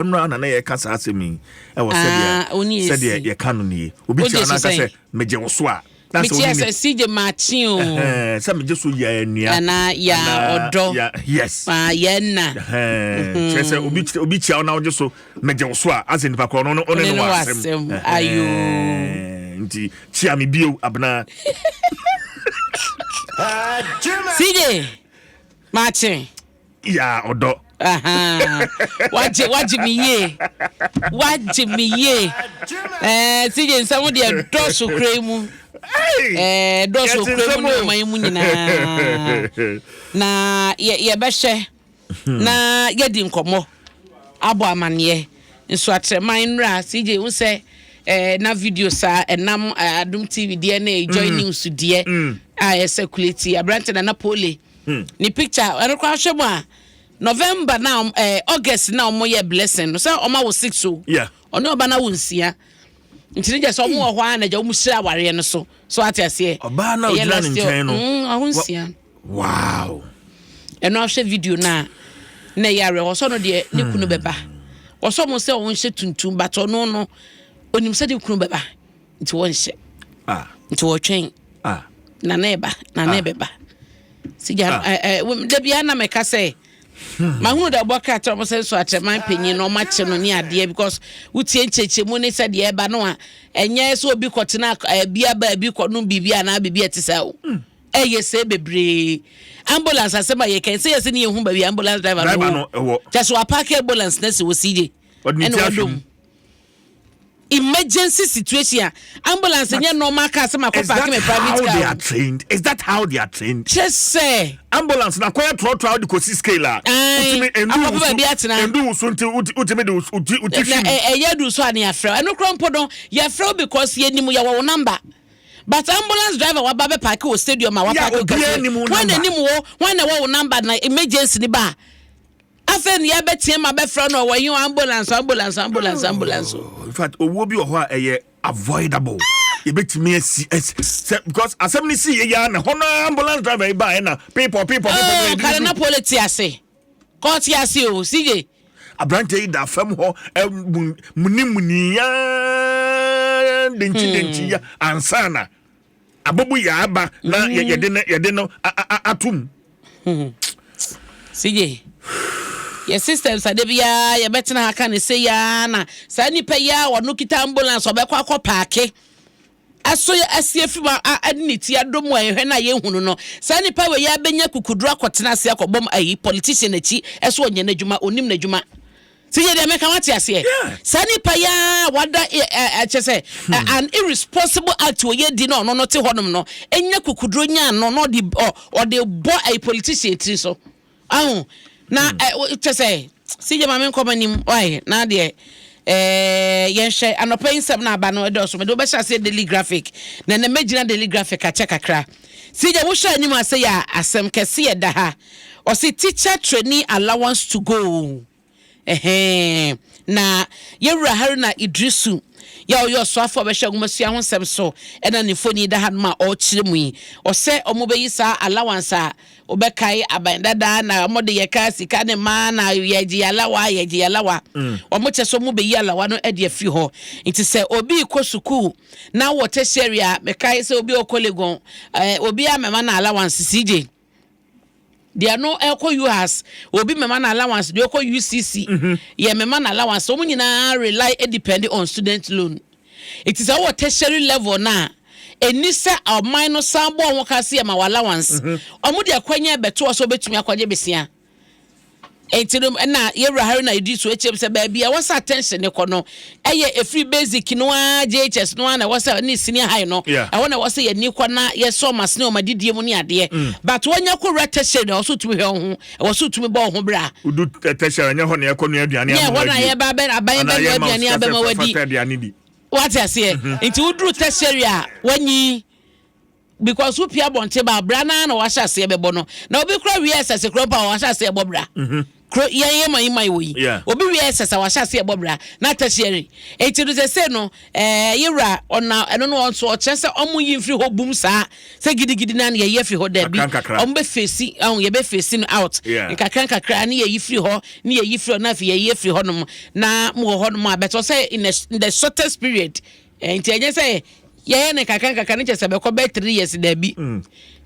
Nnora na na yɛka saa asɛm yi ɛwɔ Ah, sɛdeɛ oni esi. Sɛdeɛ yɛka no nie, obi Wogye kyia so no aka sɛn? Sɛ megye wo so a, na sɛ mekyia wone sɛ CJ makye o. Ɛhɛn, sɛ megye so yɛ anua Anaa yɛ Anaa ɔdɔ. Yes. Ah, yɛ na. Ɛhɛn, kyerɛ sɛ obi kyia wo na wogye so megye wo so a, asɛ nipa korɔ no ɔne Ɔne no no wɔ wɔ asɛm. asɛm. Ɛhɛn, Ayo. Nti kyia me bio, Abena. CJ makye. Ya ɔdɔ. Aha. Wagye, wagye me yie, wagye me yie. CJ, nsɛm deɛ dɔɔso kura yi mu. Hey! Dɔɔso Yɛte kura mu nsɛm ne o. ɔman yi mu nyinaa na yɛbɛhwɛ na yɛdi nkɔmmɔ abɔ amanneɛ nso atrɛman nnura. CJ, wo sɛ na video saa ɛnam Adom TV deɛ ne Joy News deɛ a ɛsɛ aberante Nana Pole ne picture. Ɛno koraa hwɛ mu a, November na August na ɔmo yɛ blessing no sɛ ɔmo awo six o. Ɔne ɔba no awo nsia, nti ne gya sɛ ɔmo wɔ hɔ a na gya ɔmo hyira awareɛ no so so ate aseɛ. Ɔbaa na Ɛyɛ ogyina ne last year. nkyɛn no. Awo nsia. Ɛno ahwɛ video no a, na ɛyɛ awerɛhɔ sɛ ɔno deɛ ne kunu bɛba. Wɔsɔ mo sɛ ɔnhyɛ tuntum, but ɔno no onim sɛ ne kunu bɛba nti wɔnhyɛ. Nti wɔtwɛn na na ɛba na na ɛbɛba sigya. Da bia na mɛka sɛ mahunu da ɔbɔ krataa ɔmo sɛ nso akyerɛman panyin na ɔmo akye no ne adeɛ, because wotie nkyerɛkyerɛmu ne sɛ deɛ ɛba no a, ɛnyɛ sɛ obi kɔtena bia baabi kɔnom biribi anaa biribi a ɛte sɛ o. Ɛyɛ sɛ bebree ambulance asɛm a yɛkɛn sɛ yɛsɛ ne yɛhu baabi ambulance driver driver no no ɛwɔ. Kyɛ so wapark ambulance na si wɔ CJ Ɔde ne ɛna ti ahwɛ wadom mu. Emergency situation a, ambulance nyɛ normal car sɛ makɔ Is park that me how private they car are o. trained? Is that how they are trained? Kyɛ sɛ Ambulance na kɔyɛ trɔtrɔ a wode kɔsi scale a, Ae, wotumi endu akɔpɛ wo so baabi atena. Endu wo so nti wotumi de wo ti na hwim. Ɛyɛ du so a ne yɛafrɛ wo. Ɛno korɔ mpo no, yɛfrɛ wo because yɛnim yɛwɔ wo number, but ambulance driver waba bɛ park wɔ stadium a wapark Yeah, obiara kɛseɛ. nim wo Hwan na number. nim wo? Hwan na ɛwɔ wo number na emergency ni ba a, afei ne yɛbɛteɛ ma bɛfrɛ no, ɔwɔ yi o, ambulance, ambulance, ambulance, ambulance o. In fact, owuo bi wɔ hɔ a ɛyɛ avoidable, yɛbɛtumi asi sɛ because asɛm no si yɛ ya na hɔ no ambulance driver yi baeɛ na people people Oh, people. Kare na pole te ase kɔɔ te ase o, CJ. Aberante yi da fam hɔ muni muni yaa denkyi denkyi ya ansa na abobo yɛ aba na yɛde no atom. CJ, yɛ systems ade biara yɛbɛtena ha ka ne se yaa na saa nipa yi a wɔno kita ambulance ɔbɛkɔ akɔ park aso yɛ asi efi mu a ɛde ne ti adom a yɛhwɛ na yɛhunu no, saa nipa wɔ yi abɛnya kukuduro akɔtena ase akɔbɔm ayi politician akyi ɛso ɔnyɛ n'adwuma, onim n'adwuma. CJ, deɛ mɛka wate aseɛ. Saa nipa yi a wada ɛ ɛ ɛkyɛ sɛ an irresponsible act wɔ yɛ di na ɔno no te hɔnom no enya kukuduro nya no na ɔde ɔde bɔ ayi politician tiri so ahu na kyɛ sɛ CJ, maame nkɔmɔ nim ɔyɛ na deɛ yɛnhwɛ anɔpa yi nsɛm no aba no ɛdɔɔso. Mede wobɛhyɛ aseɛ Daily Graphic na ɛnɛ mɛgyina Daily Graphic akyɛ kakra. CJ, wohwɛ anim ase yɛ a, asɛm kɛse yɛ da ha. Ɔse teacher trainee allowance to go. Ɛhɛn, na yɛwura Haruna Idrisu yɛ a ɔyɛ ɔsoafo a ɔbɛhwɛ nwomasua ho nsɛm so ɛna ne mfoni da hanom a ɔrekyerɛ mu yi, ɔsɛ ɔmo bɛyi saa allowance a wobɛkae aban dadaa na ɔmo de yɛka sika ne mmaa na yɛgye alawa, yɛgye alawa. Ɔmo kyɛ sɛ ɔmo bɛyi alawa no de afiri hɔ. Nti sɛ obi kɔ sukuu na wɔ tertiary a, mekae sɛ obi ɔkɔ Legon, obi a mɛma no allowance. CJ, deɛ no ɛkɔ UHAS, obi mɛma no allowance. Deɛ ɔkɔ UCC, yɛ mɛma no allowance. Wɔn nyinaa rely, depend on student loan. Eti sɛ wɔwɔ tertiary level na ɛni sɛ ɔman no san bɔ ɔmo ka se yɛ ma wɔ allowance, ɔmo de akwanya ɛbɛto hɔ sɛ ɔbɛtumi akɔgye besia. Nti no ɛna yɛwura Haruna Idris so ekyirem sɛ baabi a wɔsɛ attention ne kɔ no ɛyɛ efiri basic no ara, JHS no ara na wɔsɛ ne senior high no. Ɛhɔ na wɔsɛ yɛ ni kɔ na yɛsɔ ɔmo asene, ɔmo adidie mu ne adeɛ, but wɔnya kɔ wura tertiary na wɔso tumi hwɛ wɔn ho, ɛwɔ so tumi bɔ wɔn ho bra. Wodu tertiary, ɛnyɛ hɔ na yɛkɔ nua aduane nyɛ ama ɛhɔ na wadi. yɛba bɛ aban Anaa bɛ nua yɛma wo aduane sika sɛ abɛma wadi. fa aduane di. Wate aseɛ? Nti woduru tertiary a, wanyi because wopia abɔnten ba, bra naa na wahyɛ aseɛ bɛbɔ no na obi kura wie ɛsɛsɛ kura mpo a wahyɛ aseɛ bɔ bra. Kuro yɛn yɛ man man wɔ yi. Obi wie ɛsɛ sɛ wahyɛ ase ɛbɔ bra na tertiary. Eti no sɛ no yɛwura ɔna ɛno no ɔnso ɔkyerɛ sɛ ɔmo yi mfiri hɔ bum saa sɛ gidigidi na yɛyi afiri hɔ daabi. Ɔmo bɛ phase ɔmo yɛbɛ phase no out. Nkakra nkakra ne yɛyi firi hɔ, ne yɛyi firi hɔ, na afei yɛyi afiri hɔ nom na mo wɔ hɔ nom a bɛtɔ sɛ in the shortest period. Nti ɛnyɛ sɛ yɛyɛ ne nkakra nkakra ne kyɛ sɛ bɛkɔ bɛyɛ 3 years daabi.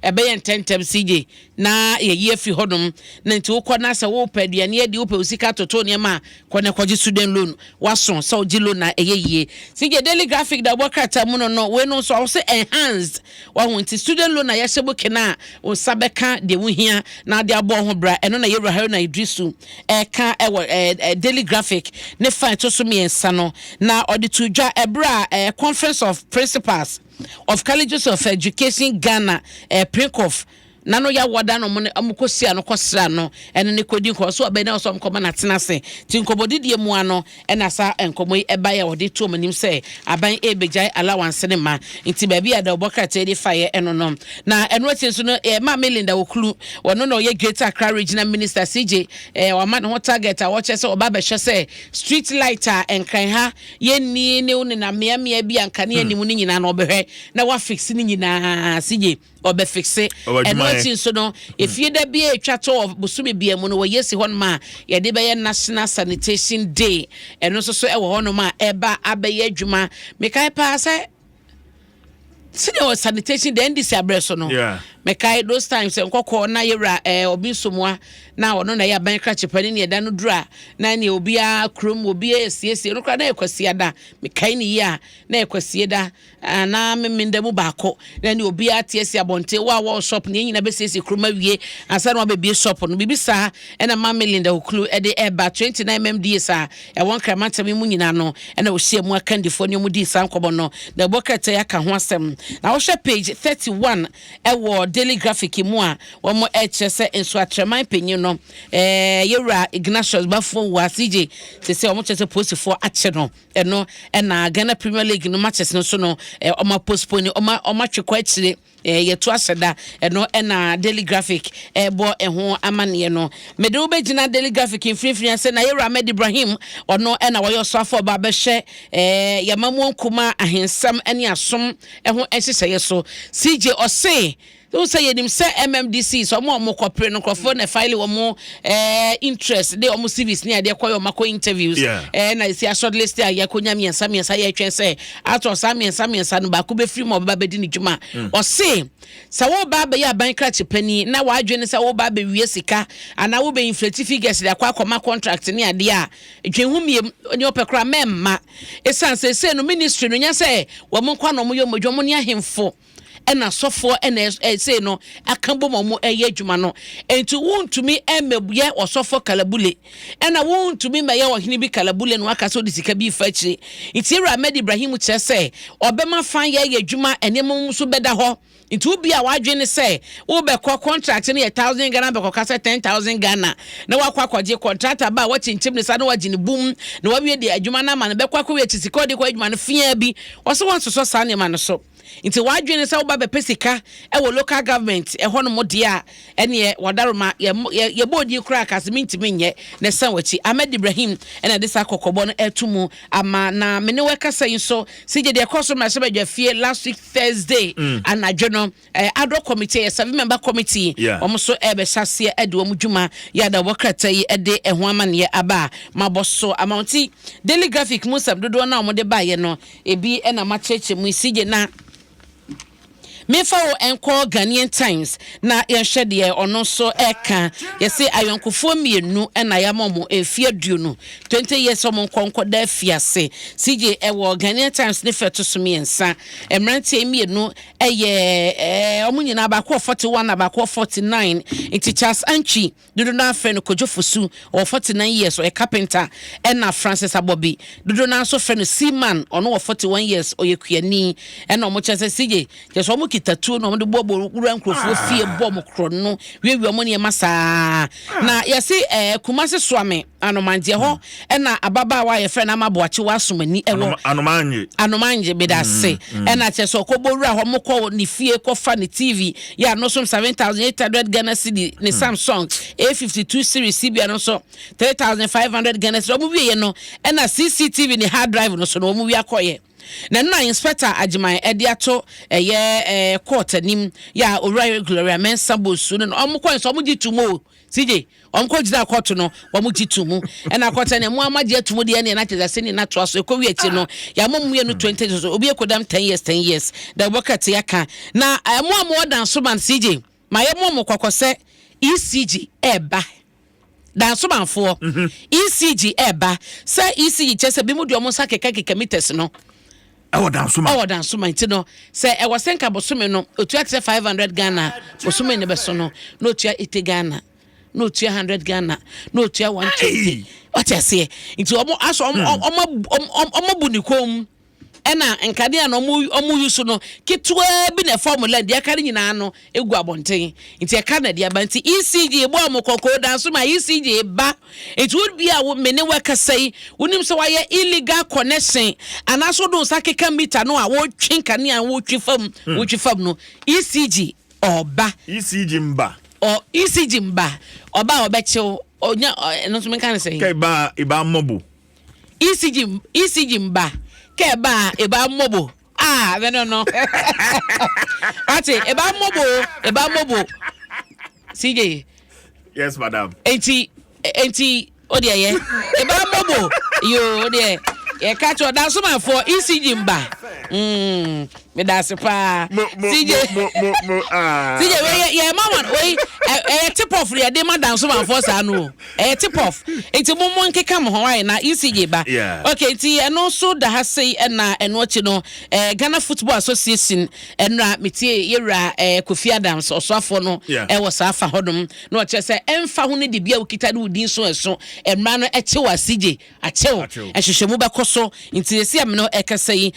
Ɛbɛyɛ ntɛntɛm, CJ, na yɛyi afi hɔnom. Na nti wokɔ na sɛ wopɛ aduane adi, wopɛ wo sika toto nneɛma a, kɔ na kɔgye student loan. Waso sɛ wogye loan na ɛyɛ yie. CJ, Daily Graphic da wobɔ krataa mu no, wei no nso ɔwɔ sɛ enhanced waho. Nti student loan a yɛhyɛ boke no a wo nsa bɛka deɛ wohia na ade abɔ ho bra, ɛno na yɛwura Haruna Idrisu ɛka ɛwɔ Daily Graphic ne fa ɛto so 3 no. Na ɔde to dwa ɛberɛ a Conference of Principals of Colleges of Education Ghana, PRINCOF, na no yɛ awɔda no ɔmo ɔmo kɔ si ano kɔ no ɛne ne kɔdi nkɔ so ɔbɛn na ɔsɔ ɔmo kɔma n'atena ase. Ti nkɔmɔdidie mu ano ɛna saa nkɔmɔ yi ɛba yɛ ɔde to ɔmo anim sɛ aban ebegyae allowance ne ma. Nti baabi a da ɔbɔ krataa de fa yɛ ɛno no. Na ɛno akyi nso no, Maame Linda Okulu, ɔno na ɔyɛ Greater Accra Regional Minister, CJ, wama ne ho target a wɔkyerɛ sɛ ɔba abɛhwɛ sɛ street light a Nkran ha yɛnni ne wo nenam mmeammea bi a nkanea anim no nyinaa na ɔbɛhwɛ na wafix ne nyinaa. CJ, ɔbɛfix. Ɛno akyi nso no, efie da bi a etwa to wɔ bosome bia mu no, wɔyɛ si hɔnom a yɛde bɛyɛ National Sanitation Day. Ɛno nso so ɛwɔ hɔnom a ɛba abɛyɛ adwuma. Mekae paa sɛ sɛdeɛ wɔ sanitation de NDC abrɛ so no, mekae those times nkɔkɔɔ na yɛwura Obi Nsomoa na ɔno na ɛyɛ aban krakye panin ne ɛda no duru a na ne obiara kurom obiara esiesie no koraa na yɛ Kwasia da. Mekae ne yie a na yɛ Kwasie da anaa memenda mu baako na ne obiara te asi abɔnten wo a wɔwɔ shop ne yɛn nyinaa bɛsiesie kurom awie ansa na wabɛbie shop no. Biribi saa ɛna Maame Linda Okulu ɛde ɛba 29 MMDAs a ɛwɔ Nkramantam mu nyinaa no ɛna wɔhyia mu akandifoɔ ne ɔmo dii saa nkɔmmɔ no na ɛbɔ krataa aka ho asɛm. Na wɔhwɛ page 31 ɛwɔ Daily Graphic mu a, wɔn ɛkyerɛ sɛ Nsoatreman panyin no, yɛwura Ignatius Bafo wɔ CJ sɛ wɔn kyerɛ sɛ polisifoɔ akye no. Ɛno ɛna Ghana Premier League no matches no so no, ɔmo postpone, ɔmo atwe kɔ akyire, yɛto ahyɛ da. Ɛno ɛna Daily Graphic ɛbɔ ɛho amanneɛ no. Mede wo bɛgyina Daily Graphic mfimfini ase na yɛwura Ahmed Ibrahim, ɔno ɛna wɔyɛ ɔsoafo ɔba bɛhyɛ yɛmamuo nkuma ahensɛm ne asom ɛho nhyehyɛeɛ so. CJ, ɔse wo sɛ yɛnim sɛ MMDC sɛ ɔmo a ɔmo kɔpere no, nkurɔfoɔ na file wɔn interest de ɔmo CVs ne adeɛ kɔyɛ ɔmo akɔ interviews na esi shortlist a yɛkɔnya mmiɛnsa mmiɛnsa. Yɛtwɛn sɛ atɔ saa mmiɛnsa mmiɛnsa no baako bɛfiri mu a ɔbɛba bɛdi ne dwuma. Ɔse sɛ woba abɛyɛ aban krakye panin na wadwene sɛ woba abɛwie sika anaa wobɛ inflate figures de akɔ akɔma contract ne adeɛ a, dwen ho miem ne ɔpɛ koraa mɛmma. Ɛsiane sɛ sei no ministry no nyɛ sɛ wɔn nkwa na wɔn yɛ wɔn adwuma ne ahemfo ɛna asɔfoɔ ɛna ɛsei no aka bom a wɔn ɛyɛ adwuma no. Nti wontumi ɛmɛyɛ ɔsɔfoɔ kalabule ɛna wontumi mɛyɛ ɔhene bi kalabule na waka sɛ ɔde sika bi fa akyire. Nti ewura Ahmed Ibrahim kyerɛ sɛ ɔbɛma fan yɛ adwuma, nneɛma mu nso bɛda hɔ. Nti wobi a wadwene sɛ wobɛkɔ contract no yɛ 1,000 Ghana, bɛkɔka sɛ 10,000 Ghana na wakɔ akɔgye contractor ba a wakyinkyim ne sa na wagye ne bum na wawie de adwuma no ama no, bɛkɔ akɔwie akyi sika ɔde kɔ adwuma no fia bi, ɔsɛ wɔnsosɔ saa nneɛma no so. Nti wadwene sɛ woba bɛpɛ sika ɛwɔ local government ɛhɔ nom deɛ a, ɛneɛ wadaroma yɛbɔ odi koraa kase mentumi nyɛ na ɛsan w'akyi. Ahmed Ibrahim ɛna de saa kɔkɔbɔ no ɛto mu ama. Na mene wɔkasa yi nso, sigye deɛ ɛkɔ so mmarahyɛbadwa fie last week Thursday anadwo no, ad hoc committee, yɛ seven member committee, wɔn nso ɛbɛhyɛ aseɛ ɛde wɔn dwuma yɛ ada wɔ krataa yi ɛde ɛho amanneɛ aba a mabɔ so ama wɔn. Ti Daily Graphic mu nsɛm dodoɔ no a wɔde baeɛ no, ebi ɛna makyerɛkyerɛ mu. Sigye, na mefa wo nkɔ Ghanaian Times na yɛnhwɛ deɛ ɔno nso ɛka. Yɛsɛ ayɔnkofoɔ mmienu ɛna yɛama ɔmo mfeɛ 20, 20 years, ɔmo nkɔ nkɔda afiase. CJ, ɛwɔ Ghanaian Times ne fɛ to so 3. Mmeranteɛ mmienu ɛyɛ ɔmo nyinaa, baako wɔ 41 na baako wɔ 49. Nti Charles Antwi, dodo no afrɛ no Kodwo Fosu, ɔwɔ 49 years, ɔyɛ carpenter, ɛna Francis Abɔbi, dodo no nso frɛ no Seaman, ɔno wɔ 41 years, ɔyɛ kuani. Ɛna ɔmo kyerɛ sɛ, CJ, kyerɛ sɛ ɔmo kita tuo na wɔn de bɔbɔ wura nkurɔfoɔ fie bɔ wɔn korɔ no wiawia wɔn nneɛma saa. Na yɛse Kumasi Soame Anomandeɛ hɔ ɛna ababaawa a yɛfrɛ no Ama Boakye wɔ Asomani ɛwɔ. Anomanye. Anomanye meda ase. Ɛna kyerɛ sɛ ɔkɔbɔ wura hɔ mo kɔ ne fie kɔfa ne TV yɛ ano som 7,800 Ghana cedi ne Samsung A52 series bi ano nso 3,500 Ghana cedi. Wɔn wieɛ no ɛna CCTV ne hard drive no so no wɔn wia kɔyɛ. Na ɛno na Inspector Agyeman ɛde ato ɛyɛ court anim yɛ a Owura Gloria Mensah Bonsu no wɔn kɔɛ nso wɔn gye to mu o. CJ, wɔn kɔ gyina kɔɔto no, wɔn gye to mu. Ɛna kɔɔto no, mo ama gye ato mu deɛ ɛne ɛna kyerɛ sɛ ne na toa so. Ɛkɔ wie akyi no, yɛama mu mmienu 20 so, obi ɛkɔdam 10 years, 10 years. Da wɔbɛka te aka. Na mo a mowɔ Dansoman, CJ, ma yɛ mo mo kɔkɔ sɛ ECG ɛɛba. Dansomanfoɔ, ECG ɛɛba. Sɛ ECG kyerɛ sɛ bi mu deɛ wɔn nsa keka keka meters no. Ɛwɔ Dansoma. Ɛwɔ Dansoma nti no, sɛ ɛwɔ sɛ nka bosome no, otua te sɛ 500 Ghana, bosome ne bɛso no, na otua 80 Ghana, na otua 100 Ghana, na otua 120. Wate aseɛ? Nti ɔmo asɔ ɔmo abu ne kɔn mu. Ɛna nkanea na ɔmo yi so no ketewa bi na ɛfa ɔmo line deɛ ɛka no nyinaa no egu abɔnten. Nti ɛka na ɛde aba. Nti ECG bɔ ɔmo kɔkɔɔ Dansoma ECG ba. Nti wo bi a wo me ne wo ɛkasa yi, wonim sɛ wayɛ illegal connection anaasɛ wode wo nsa keka meter no a wotwe nkanea wotwe fam no, ECG ɔba. ECG mba. Ɔ ECG mba. Ɔba a ɔbɛkyew ɔnya ɛno nso menka ne sɛ. Kɛ ba eba mmɔbo. ECG mba kɛ ɛba a eba mmɔbo ah bɛ no ate eba mmɔbo, eba mmɔbo, CJ. Yes, madam. Enti o deɛ yɛ eba mmɔbo yoo, o deɛ yɛka kyerɛ Dansomanfoɔ ECG mba. Meda ase paa. Mo mo. CJ. Mo mo mo ah. CJ, wei yɛ ma wɔn wei ɛyɛ tip off yɛde ma Dansomanfoɔ saa no o, ɛyɛ tip off nti mo nkeka mo ho ayɛ na ECG ba. Okay, nti ɛno nso da ha sei. Ɛna ɛno akyi no, Ghana Football Association ɛnura metie yɛwura Kofi Adams ɔsoafoɔ no ɛwɔ saa fa hɔnom na ɔkyerɛ sɛ ɛmfa ho ne de bia wokita ne wo din so ɛso mmara no ɛkyew a CJ akyew. Akyew. Nhwehwɛmu bɛkɔ so nti esi amena ɛkasa yi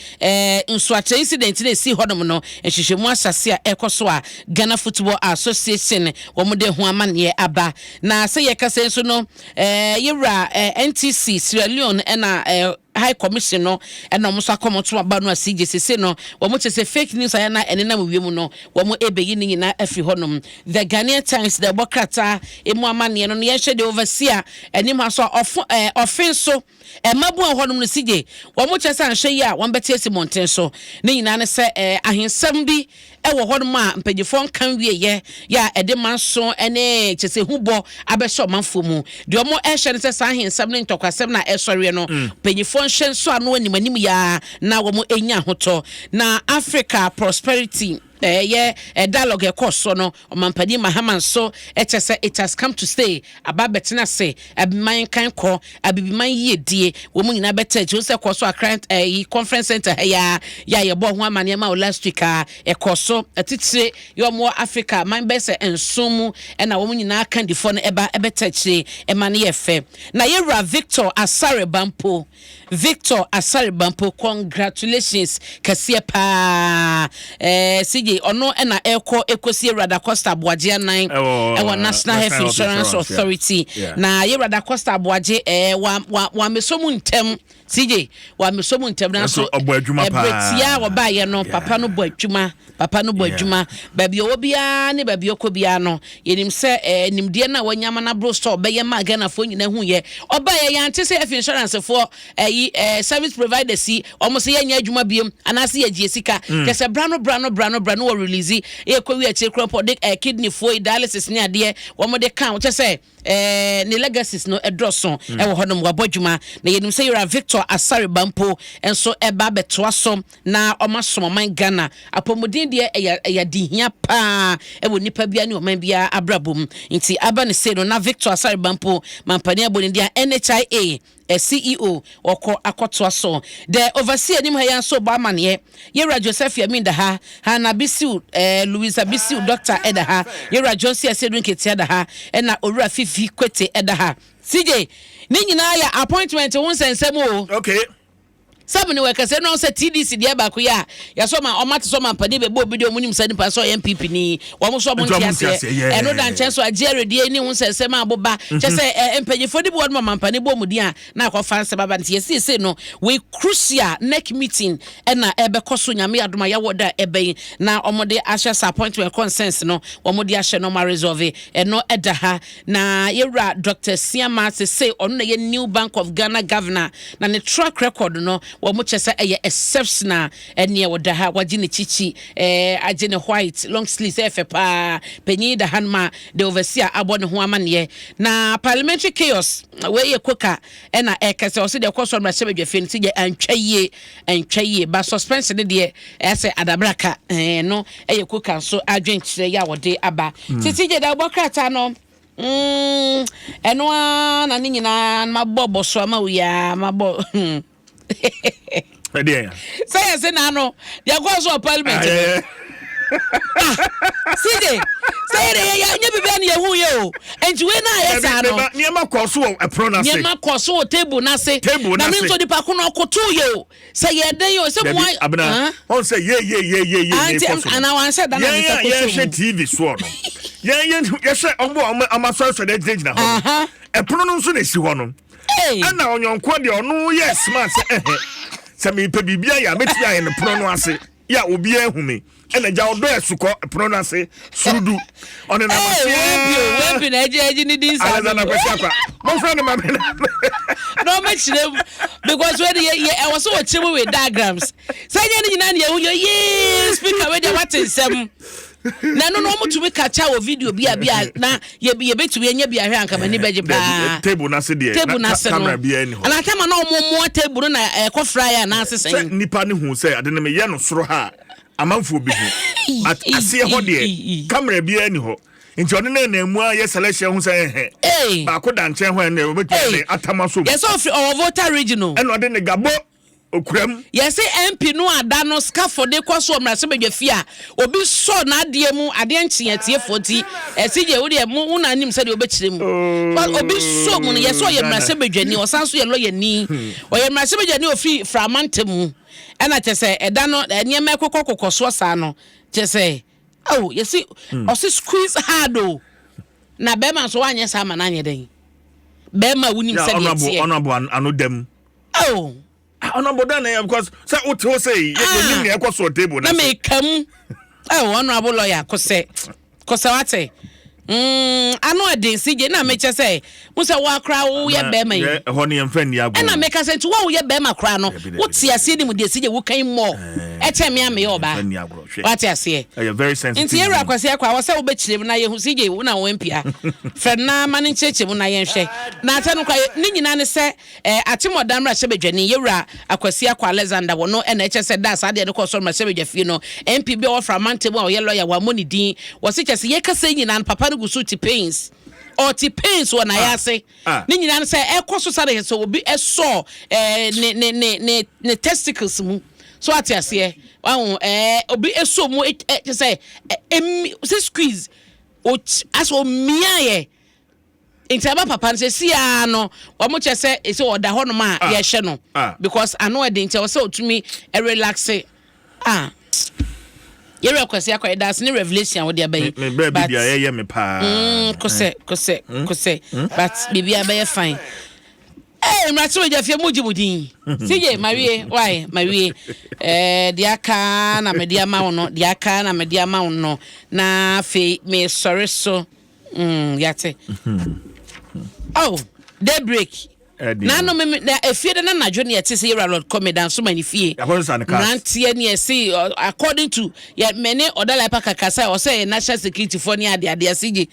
nsoakyerɛ incident na esi hɔnom no, nhwehwɛmu ahyase a ɛkɔ so a Ghana Football Association wɔn de ho amanneɛ aba. Na sɛ yɛkasa yi nso no, yɛwura NTC Sierra Leone ɛna High Commission no ɛna wɔn nso akɔ wɔn to aba no a CJ sese no wɔn kyerɛ sɛ fake news ayɛ na ɛnenam wiem no, wɔn ɛbɛyi ne nyinaa afiri hɔnom. The Ghanaian Times da ɛbɔ krataa emu amanneɛ no, yɛnhwɛ deɛ overseer anim ha so a ɔfo ɔfe nso mmabu a hɔnom no, CJ, wɔn kyerɛ sɛ anhwɛ yi a wɔn bɛte asi mmɔnten so. Ne nyinaa ne sɛ ahensɛm bi ɛwɔ hɔnom a mpanyinfoɔ nka wieyɛ yɛ a ɛde manso ne kyerɛ sɛ hubɔ abɛhyɛ ɔmanfoɔ mu. Deɛ wɔn ɛhyɛ no sɛ saa ahensɛm ne ntɔkwasɛm na ɛsɔreɛ no, mpanyinfoɔ nhyɛ nso ano anim anim yaa na wɔn anya ahotɔ. Na Africa Prosperity ɛyɛ dialogue ɛkɔ so no, ɔmampanin Mahama nso ɛkyɛ sɛ it has come to stay, aba abɛtena ase. Abiman kan kɔ abibiman yiedie wɔn mu nyinaa bɛtɛ akyi sɛ kɔ so Accra ɛyi Conference Center ha yaa yɛ a yɛbɔ ho amaneɛ ma o last week a ɛkɔ so. Atitire yɛ wɔn wɔ Africa man bɛyɛ sɛ 7 mu ɛna wɔn nyinaa kandifoɔ no ɛba ɛbɛtɛ akyire ɛma no yɛ fɛ. Na yɛwura Victor Asare Bampo, Victor Asare Bampo, congratulations kɛseɛ paa. CJ, ɔno ɛna ɛkɔ ɛkɔsi Ewurada Costa Aboagye anan ɛwɔ National Health Insurance Authority. Na yɛwurada Costa Aboagye wa wa wameso mu ntɛm, CJ, wameso mu ntɛm, nanso ɔbɔ adwuma paa. Ɛbrɛ tia a wɔbaayɛ no, papa no bɔ adwuma, papa no bɔ adwuma. Baabi ɔwɔ biara ne baabi ɔkɔ biara no, yɛnim sɛ nimdeɛ no a wanya ama no aboro sɛ ɔbɛyɛ ma Ghanafoɔ nyinaa hu yɛ. Ɔbaayɛ yɛante sɛ health insurance foɔ ɛyi service providers yi ɔmo sɛ yɛnyɛ adwuma biem anaasɛ yɛgye sika kyɛ sɛ bra no bra no bra no bra no wɔ release yɛkɔ wi akyire kora mpo ɔde kidney foɔ yi dialysis ne adeɛ wɔn de ka kyɛ sɛ ne legacies no ɛdɔɔso ɛwɔ hɔnom. Wabɔ adwuma na yɛnim sɛ yɛwura Victor Asare Bampo nso ɛba abɛtoa so na ɔma som ɔman Ghana. Apɔmuden deɛ ɛyɛ adehia paa ɛwɔ nipa bia ne ɔman biara abrabɔ mu. Nti aba ne sei no na Victor Asare Bampo mampanin abɔ ne din a NHIA CEO wɔkɔ akɔtoa so. The Overseer anim ha yɛn nso bɔ amaneɛ, yɛwura Joseph Yamin da ha, Hana Bisiw, Louisa Bisiw doctor ɛda ha, yɛwura Johnson Asedu Nketea da ha, ɛna owura Fifi Kwete ɛda ha. CJ, ne nyinaa yɛ appointment ho nsɛnsɛm o. Sɛ mene wɔ ɛkɛsɛ no sɛ TDC deɛ baako yi a yɛsɛ ɔma ɔma te sɛ ɔma mpanin bɛbɔ obi deɛ ɔmo nim sɛ nipa sɛ ɔyɛ NPP ni wɔn nso ɔmo nte aseɛ ɛno da nkyɛn so agye aredie ne ho nsɛnsɛm a aboba kyɛ sɛ ɛ mpanyinfoɔ de bi wɔn ɔma mpanin bɔ ɔmo din a na akɔfa nsɛm aba nti yɛsiesie no wei crucial neck meeting ɛna ɛbɛkɔ so Nyame adom a yɛawɔ da ɛbɛn na ɔmo de ahyɛ sɛ appointment concerns no wɔn de ahyɛ no ɔmo aresolve ɛno ɛda ha. Na yɛwura Doctor Siama sesei ɔno na ɛyɛ new Bank of Ghana Governor na ne track record no wɔn kyɛ sɛ ɛyɛ exceptional. Ɛneɛ ɔda ha wagye ne kyikyi ɛɛ agye ne white long sleeves ɛyɛ fɛ paa. Panyin da ha nom a the overseer abɔ ne ho amaneɛ. Na parliamentary chaos wei yɛ koka ɛna ɛkɛ sɛ ɔsɛ deɛ ɛkɔ so mmarahyɛbadwafie no sɛ deɛ antwa yie antwa yie ba suspension ne deɛ ɛyɛ sɛ adabraka ɛɛ no ɛyɛ koka nso adwenkyerɛ yɛ a wɔde aba. Titi gye da wobɔ krataa no mm, ɛno ara na ne nyinaa mabɔ bɔ so ama wo yi ara mabɔ. Ɛdeɛ. Sɛ yɛ se na ano deɛ kɔɔ so wɔ parliament no. Ah, CJ, sɛ yɛ de yɛ yɛ nyɛ biribi a ne yɛhu yɛ o. Nti wei na ayɛ saa no. Nneɛma kɔɔ so wɔ ɛpono no ase. Nneɛma kɔɔ so wɔ table no ase. Table no ase. Na me nso nipa ko no ɔkoto yɛ o. Sɛ yɛ den o sɛ mo ayɛ. Abena ɔn sɛ yɛ yɛ yɛ yɛ yɛ yɛ kɔ so. Ana wansɛ da na ne nsa kɔ so mu. Yɛn a yɛhwɛ TV soɔ no. Yɛn yɛn yɛhwɛ ɔmo a ɔmo ɔmo asɔresɔre agyinagyina hɔ no. Ɛpono no nso na esi hɔ no. Ɛna ɔnyɔnkoɔ deɛ ɔno yɛ smart sɛ ɛhɛ sɛ mepɛ biribi ayɛ a mɛtumi ayɛ no pono no ase yɛ a obiara ahu me ɛna gya ɔdɔ ɛsukɔ pono no ase surudu ɔne nam aseɛ wɛpi na ɛgye ɛgye ne din saa Alexander Kwasi Akwa mɔmfrɛ no ma me na na ɔmɛkyerɛ mu because wɛde yɛ yɛ ɛwɔ so wɔkyerɛ mu with diagrams sɛ nyɛ ne nyinaa ne yɛhu yɛ yee speaker wɛde wate nsɛm na ɛno no wɔtumi kakya wɔ video bi a bi a na yɛbɛtumi anya bi ahwɛ anka m'ani bɛgye paa. Table no ase deɛ table no ase no camera biara ni hɔ. Anaa tama na wɔn mmoa table no na ɛkɔ fry anaase sɛn. Sɛ nipa no hu sɛ ade no meyɛ no soro ha a amanfoɔ bi hu but aseɛ hɔ deɛ camera biara ni hɔ nti ɔne ne nan mu a yɛ selection ho sɛ ɛhɛ baako da nkyɛn hɔ ɛnna ɔbɛtumi de atam aso mu. Yɛ sɛ ɔfiri ɔwɔ Volta region o. Ɛna ɔde ne gabo Okura mu. Yɛse MP no ada no scaffold kɔ so wɔ mmarahyɛbadwa fie a obi sɔ n'adeɛ mu adeɛ nkye atiefoɔ nti ɛse deɛ wodeɛ mo wo na anim sɛdeɛ wobɛkyerɛ mu but obi sɔ mu no yɛse ɔyɛ mmarahyɛbadwani ɔsan so yɛ lɔyani ɔyɛ mmarahyɛbadwani ofiri Frama ntam ɛna kyɛ sɛ ɛda no nneɛma ɛkokɔ kokɔ soɔ saa no kyɛ sɛ oh yɛse ɔse squeeze hard o na bɛrima nso wanyɛ saa ma no anyɛ dɛn bɛrima wonim sɛdeɛ teɛ ɔnabo ano dam. Oh. Ah, honorable dan na because sɛ wote hɔ sɛ yi yɛnim nea ɛkɔ soɔ table na meka mu. Oh, honorable lawyer kosɛ kosɛ wate. Ano ɛden CJ na mekyɛ sɛ wo sɛ wo akora woyɛ bɛrima yi. Ɛhɔ no yɛmfa nni agorɔ. Ɛna meka sɛ nti wo a woyɛ bɛrima koraa no wote aseɛ nim deɛ CJ wokan mmɔ ɛkyɛn me a meyɛ ɔbaa. Wate aseɛ. Ɛyɛ very sensitive. Nti yɛwura Kwasi akɔ a wɔ sɛ wobɛkyerɛ mu na yɛhu CJ wo na wo mpia. Frɛ no na ma no nkyerɛkyerɛ mu na yɛnhwɛ. Na asɛ no koraa ne nyinaa ne sɛ Eh, Atemɔda mmarahyɛbadwani, Yɛwura Akwasi Akwa Alexander, wɔ no na ɛkyɛ sɛ da a saa adeɛ no kɔɔ so mmarahyɛbadwa fie no, MP bi a ɔwɔ Fra mantam a ɔyɛ lɔya, wammɔ ne din. Wɔse kyɛ sɛ yɛkasa yi nyinaa no, papa no gu so te pains. Ɔte pains wɔ n'ayase. Ne nyinaa no sɛ ɛkɔ so saa na kyɛ sɛ obi sɔ eh, ne, ne, ne, ne, ne testicles mu. So ate aseɛ? Wahu, eh, obi sɔ mu, eh, kyɛ sɛ, eh, emi, sɛ squeeze, asɛ omiaeɛ. Nti aba papa no sɛsi ara no wɔn kyɛ sɛ ɛsɛ ɔda hɔ nom a ah. yɛhyɛ no ah. because ano ɛden nti ɛwɔ sɛ ɔtumi relaxe ah yɛrɛ kwasi akɔ yɛ daase ne revelation a wɔde aba yi but ɛyɛ me paa kosɛ kosɛ kosɛ but biribi abɛyɛ fine Ee mmarahyɛ badwa fie mo gye mo din CJ mawie why mawie ɛɛ deɛ aka na mede ama wo no deɛ aka na mede ama wo no na afei mesɔre so mm yate oh daybreak na no me na efie de na nadwo ne ɛte sɛ yɛwura Lord Kɔmi danso ma ne fie mmeranteɛ ne ɛse according to yɛ me ne ɔda lipa kaka sɛ ɔsɛ yɛ national security foɔ ne ade ade ase gye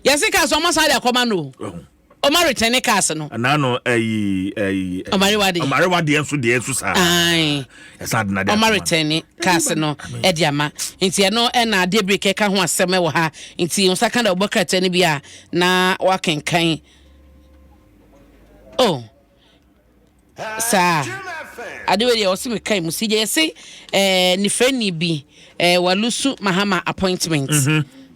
yɛse kaa sɛ ɔma saa de akɔma no Ɔma retɛne cars no. Ɛna no ɛyi ɛyi. Ɔmarewa deɛ. Ɔmarewa deɛ nso deɛ nso saa. Ayi. Ɛsɛ adi na de. Ɔma retɛne cars no ɛde ama. Nti ɛno ɛna adeɛ break ɛka ho asɛm ɛwɔ ha. Nti nsa ka da ɔbɔ krataa no bi a na wakenkan. Oh. Saa. Ade wei deɛ ɔse mekae mu si gye yɛse eh, nifrani bi eh, walusu Mahama appointment.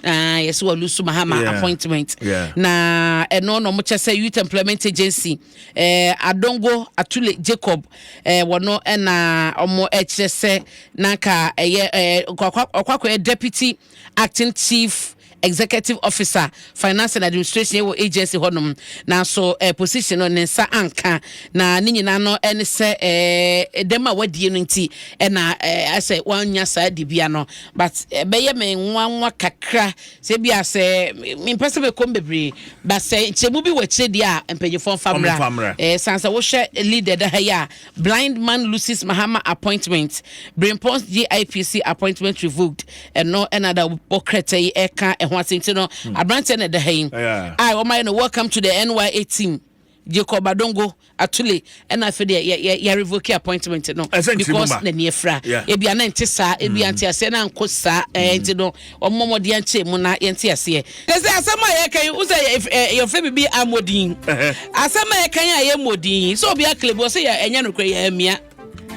Ah, yɛsɛ wɔ lose Mahama appointment. Na ɛno na ɔmo kyɛ sɛ Youth Employment Agency, Adongo Atule Jacob, wɔno ɛna ɔmo ɛkyerɛ sɛ nanka ɛyɛ ɔkɔ akɔyɛ deputy acting chief executive officer, finance and administration, wɔ agency hɔnom, nanso position no ne nsa anka. Na ne nyinaa no ɛne sɛ dɛm a wadie no nti ɛna asɛ wanya saa dibea no. But ɛbɛyɛ me nwanwa kakra sɛ bi a sɛ mempɛ sɛ mɛkɔm bebree, but sɛ nkyɛmu bi wɔ akyire deɛ a, mpanyinfoɔ mfa Ɔmo mmra. mfa mmra. San sɛ wohwɛ leader da ha yi a, "Blind man loses Mahama appointment, Brempong's GIPC appointment revoked." Ɛno ɛna da bɔ krɛtɛ yi ɛka ɛho asɛm. Nti no aberanteɛ na ɛda ha yi a wɔmayɛ no "Welcome to the NYA team, Jacob Adongo Atule." Ɛna afei deɛ yɛ revoke appointment no Ɛsɛ nkyiri mu because ma. n'ani afira. Ebi ana nte saa, ebi ante aseɛ na nko saa. Nti no ɔmmɔ mmɔden ankyɛ mu na yɛnte aseɛ. Kɛsɛ asɛm a yɛka yi wosɛ yɛfrɛ biribi amɔdin. Asɛm a yɛka yi a yɛ mmɔdin sɛ obi akele bi ɔsɛ yɛ ɛnyɛ nokorɛ, yɛ amia.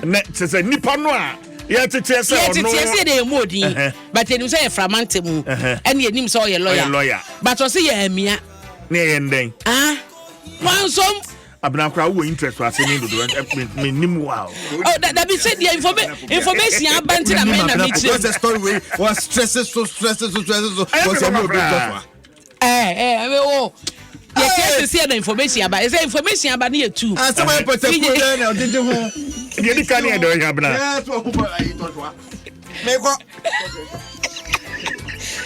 Na kyerɛ sɛ nipa no a yɛteteɛ sɛ ɔno Yɛteteɛ sɛ yɛde yɛ mmɔdin, but yɛnim sɛ yɛ framante mu, ɛne yɛnim sɛ ɔyɛ Ɔyɛ lawyer, lawyer. but ɔsɛ yɛ amia. Ne ɛyɛ ndɛn? Ah, wansom. Abenakora, wowɔ interest wɔ ase ne dodo menim wa o. Oh, dabi, sɛ deɛ information aba nti na me na mekyerɛ. What's the story wey was stressing so, stressing so, stressing so? Ɛyɛ Was fɛ your papa obi koraa. Joshua? Ɛɛ o, yɛkyerɛ sɛ na information aba, ɛsɛ information aba ne yɛ tu. Ah, somebody put a foot there na ɔdidi ho. Deɛ di ka ne yɛ dɛ ɔyɛ abena. Yes, wɔ ho bɔ ayi Joshua. Mekɔ.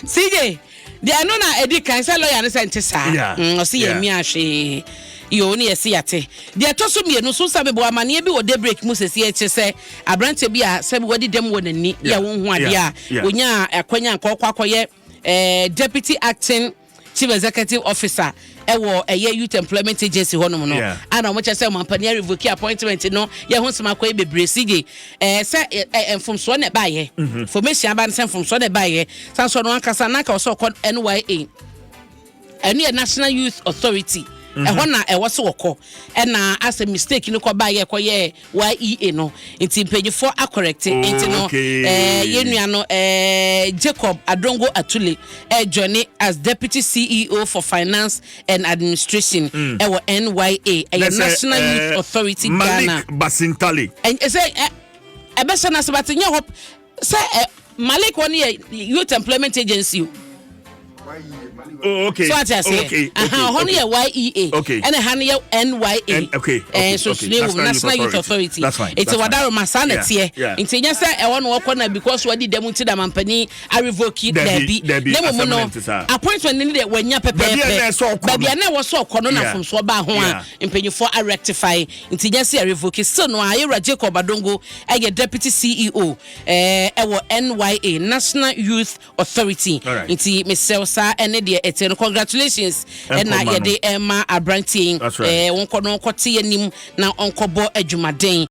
CJ deɛ, ɛno na ɛdi kan sɛ lawyer no sɛ nte saa. Ɔse yɛ mia hwee yo ne yɛse yɛate. Deɛ ɛtɔ so mmienu so, sɛ mebɔ amanneɛ bi wɔ daybreak mu sɛsi, ɛkyɛ sɛ aberanteɛ bi a sɛ wɔde dɛm wɔ n'ani yɛ wohu adeɛ a wɔnya akwanya nka ɔkɔ akɔyɛ deputy acting chief executive officer ɛwɔ ɛyɛ Youth Employment Agency hɔnom no, ana wɔn kyerɛ sɛ ɔmampanin revoke appointment no. Yɛ ho nsɛm akɔyɛ bebree sigye sɛ ɛ ɛ mfomsoɔ na ɛbaayɛ, information aba no sɛ mfomsoɔ na ɛbaayɛ. Sanso no ankasa nanka ɔsɛ ɔkɔ NYA, ɛno yɛ National Youth Authority, ɛhɔ na ɛwɔ so wɔkɔ, ɛna asɛ mistake no kɔ baayɛ kɔyɛ YEA no, nti mpanyinfoɔ acorrect. Nti no yɛn nua no Jacob Adongo Atule join as deputy CEO for finance and administration ɛwɔ NYA, ɛyɛ National Youth Authority Malik Ghana. Basintale. Ɛsɛ ɛbɛhyɛ n'ase bate nyɛ hɔ sɛ Malik wɔ no yɛ Youth Employment Agency o. Oh, okay. So ate aseɛ, aha, hɔ no yɛ YEA, ɛna ha no yɛ NYA. So sune wɔ National Youth Authority. That's fine. Nti wadaroma saa na teɛ. Nti nyɛ sɛ ɛwɔ no wɔkɔ na because wɔde dɛm nti da mampanin arevoke. Dabi, na mmom no appointment ne deɛ wanya pɛpɛɛpɛ. Baabi a na ɛwɔ sɛ ɔkɔ no na mfomsoɔ baa ho a mpanyinfoɔ arectify, nti nyɛ sɛ arevoke. Still no a, yɛwura Jacob Adongo ɛyɛ deputy CEO ɛwɔ NYA, National Youth Authority. Nti mesɛw saa ɛne deɛ ɛte no, congratulations ɛna yɛde ɛma aberanteɛ yi. Wɔnkɔ no nkɔte anim na ɔnkɔbɔ adwumaden.